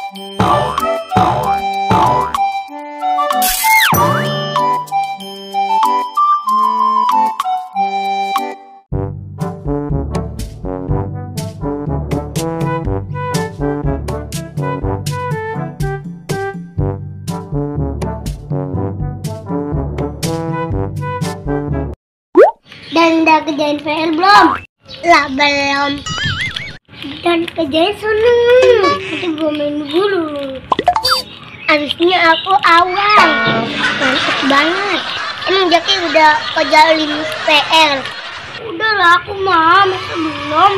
Dan udah kerjain PR belum? Lah belum. Dan kerjain seneng. Nanti gue main dulu. Abisnya aku awal. Mantap banget. Emang Jaki udah kerjain PR? Udah lah, aku mah masih belum.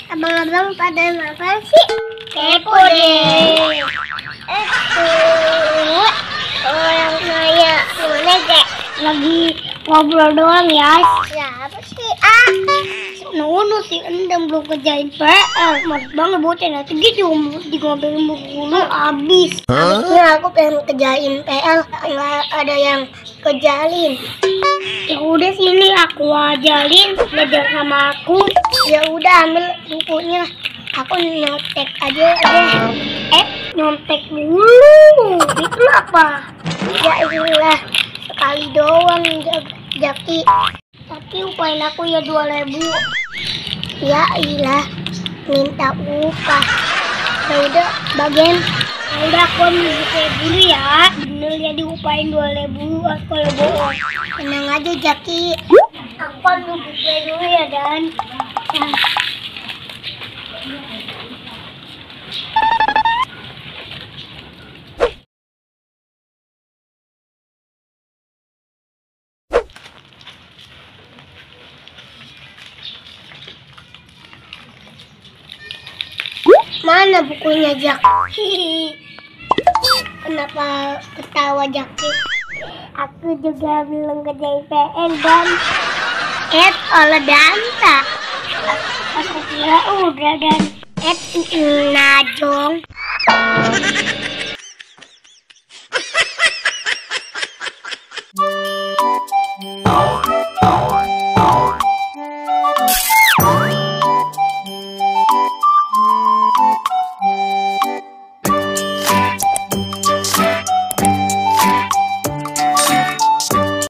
Abang-abang pada apa sih? Kepo deh. Orang nanya gimana Dek? Lagi ngobrol doang ya. Siapa sih? Nono sih endang belum kerjain PR. Mas banget bocah nanti gitu digombalin mulu abis. Habisnya aku pengen kerjain PR, nggak ada yang kerjain. Ya udah sini aku ajarin, belajar sama aku. Ya udah ambil bukunya. Aku nyontek aja deh. Nyontek dulu. Itu apa? Ya inilah sekali doang Jaki. Tapi upain aku ya 2.000. Ya ilah minta upah. Ya udah bagian. Ya udah aku ambil buku dulu ya. Bener ya diupain 2.000 kalau bohong. Tenang aja Jaki. Aku ambil buku dulu ya Dan. Mana bukunya Jak? Kenapa ketawa Jaki? Aku juga belum kerjain PR Dan. Oleh Danta. Aku kira udah Dan. Najong.